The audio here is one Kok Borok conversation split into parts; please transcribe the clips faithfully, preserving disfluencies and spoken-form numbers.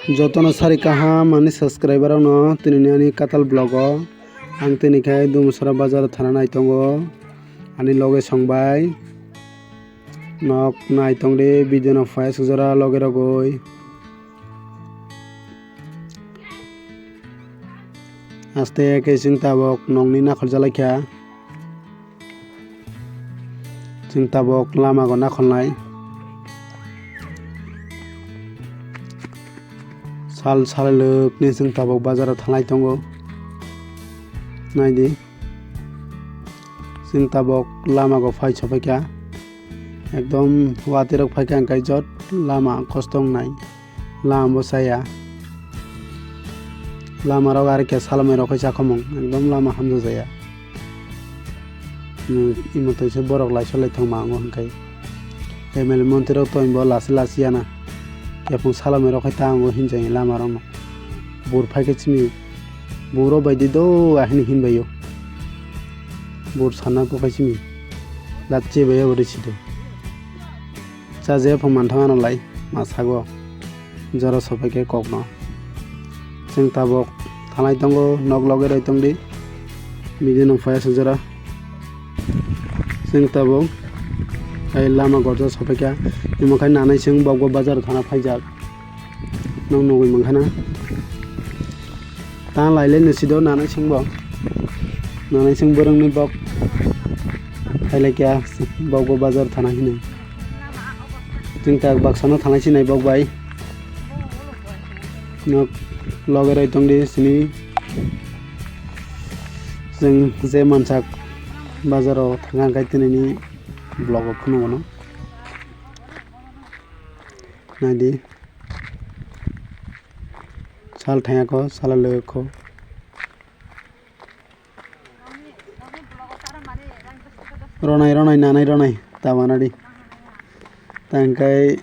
Jotono sari kaham ani subscriber rokno tinini ani katal vlog o. Ang tini khe Dumusora bazar o thana nai tongo ani loge song bai. Nok nai tong di video no first jora loge rogoi. Aste khe chwng tabok nokni nakhorjak lai kha. Chwng tabok lama go nakholnai. Sal salwlwkni chwng tabok bazaro thanglai tongo. Naidi. Chwng tabok lama go phai sopai kha. Ekdom watwi rok phai kha hwnkhe jot lama kosto wngnai. Lama bo chaya. Lama rok arokhe salomai rok khe chakhomung. Ekdom lama hamjak jaya. Hmm, imo twi se borok laisa lai thangma ango hwnkhe. M L A montri rok to bo lasi lasi yana. Kepung salomai rok khai ta ango hinjai lama rok no. Bur phai khe chini. Buro bai di do ahini hinbai o. Bur sana ko khai chini. Lat che bai abo de side. Chaje phang manthang ano lai ma sago. Jora sopai khe kokno. Chwng tabok thanai tongo, nok loge roi tong di. Bini nung phai aswk jora. Chwng tabok ai lama gorja sopai kha. Imo khai nanai chwng bokbo bazar thana phaijak. Nwng nugwi mankha na. Ta lailai no sido nanai chwng bo. Nanai chwng bwrwngni bok. Phailai kha bokbo bazar thana hinwi. Chwng tak baksa no thanai sinai bok bai. Nok loge roi tong di sini. Chwng je mansak bazar o thang kha khe tini ni vlog o phunuk no. Nai di. Sal thang ya kho, sal le kho. Ronai, ronai, nanai, ronai, ta mana di. Tangkai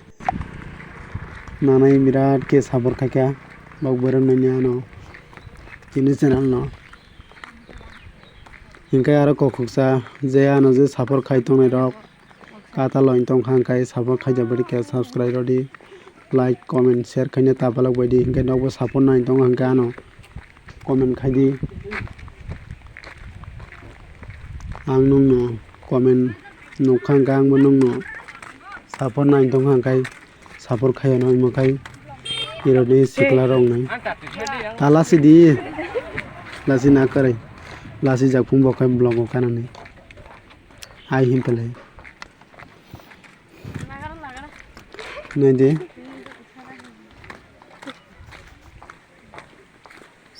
nanai birat khe support khaikha, bok borok nani ano, chini channel no. Hinkhe aro kokhoksa je ano je support khai tongnai rok, kata loin tongkha hwnkhe support khaijak bai khe subscribe rodi, like, comment, share khaina ta palok bai di, hinkhe nokbo support nai tongkha hwnkhe ano. Comment khai di. Ang nungno comment nukha hwnkhe, angbo nungno support nai tongkha hwnkhe, support khai ano omo khai ironi sikla rok nai. Ta lasi di. Lasi na kwrwi. Lasi jak phung bo khai vlog o kanani. Ai him pelai. Nai di.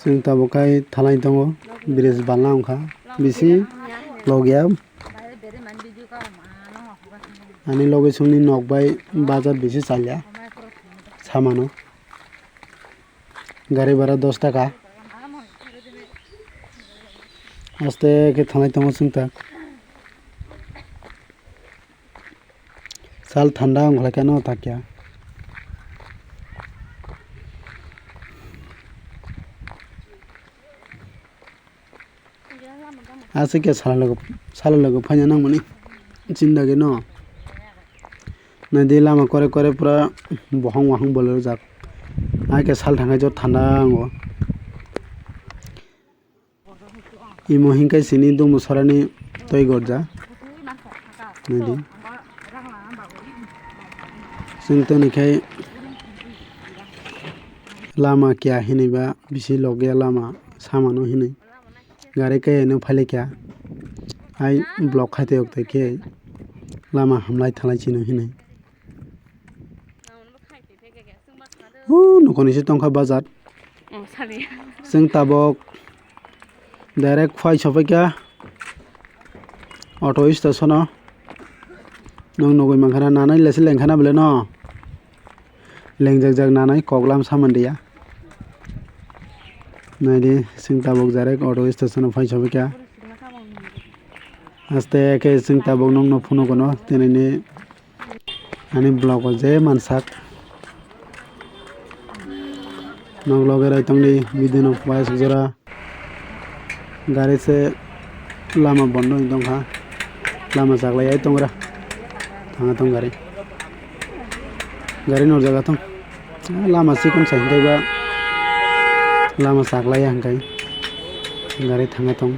Chwng tabuk khai thalai tongo, bridge balna wngkha, bisi logya. Ani loge chwngni nok bai bazar bisi chalya samano. Gari bhara dos taka. Aste khe thalai tongo chwng tak. Sal thanda wngkha khe no takya. Aswk khe salo logo, salo logo phaina nangmani chinda khe no. Nadi lama kore kore pura bohong wahong bolero jak. Hai khe sal thangkhe jot thanda wngo. Imo hinkhe sini Dumusarani twi gorja. Naidi. Chwng toni khai lama kiya hinwi ba bisi logya lama samano hinwi. Gari kaya no phailaikha. Hai block khai tei ok tei khe lama hamlai thalai chino hinwi. O nokoni se tongkha bazar. Oh, sorry. Chwng tabok direct phai sopaikha auto station o. Nwng nugwi mankha na nanai lesi lengkha na bwle no. Lengjak jak nanai koklam samandiya. Naidi chwng tabok direct auto station o phai sopaikha. Aste khe chwng tabok nwngno phunukgo no tinini. Ani vlog o je mansak. Nok loge roi tongdi video no pais jora. Gari se lama bondo wng tongkha. Lama chaklai ai tongra. Thanga tong gari. Gari no jaga thong. Lama chikon sa hwnkhe ba lama chaklaiya hwnkhe gari thangwi tong.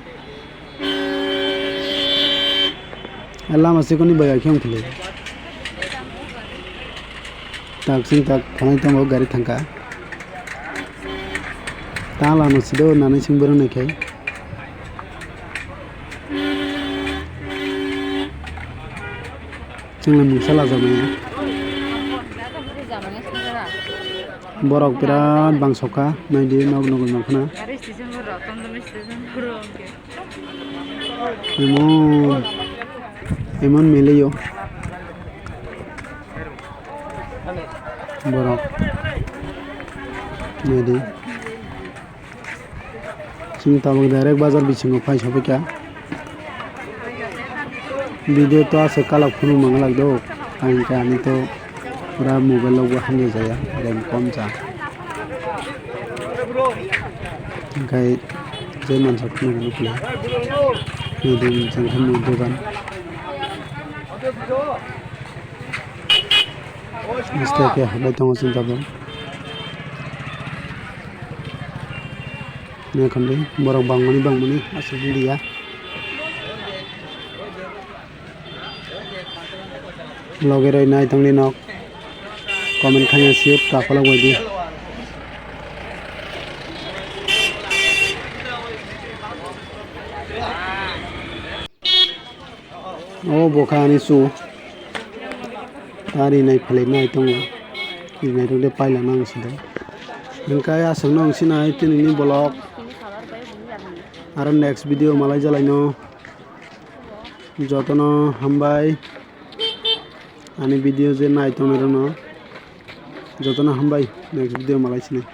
Lama chikoni bai khe wngthili. Tak sing tak thangwi tongo gari thangkha. Ta lama sido nanai sing borok naikhai. Chwngno mungsa lajakmani. Borok birat bangsokha, naidi nok nugwi mankha na. Emon, emon meleyo. Borok. Naidi. Chini tabuk direct bazar bisingo phai sophaikha. Video to aswk kalak phunuk manglak do. Ang khe ani to pura mobile o bo hamjak jaya, ram kom cha. Hingkhai je mansa phunuk nukla. Nidi jangkha ni dogan. Mister khe habai tongo chini tabuk. Naikhondi borok bangmani bangmani aswk wngya. Logi roi nai tongdi nok. Comment khaina siyot kaphalok baidi. O bokha ani su. Tari nai phalai nai tongo. Rinai rok de pailak nang side. Hingkai aswk nang sinai tini ni vlog. Aro next video malai jalai no. Jotono hambai. Ani video je nai tongnai rok no. Jotono hambai. Next video malai sinai.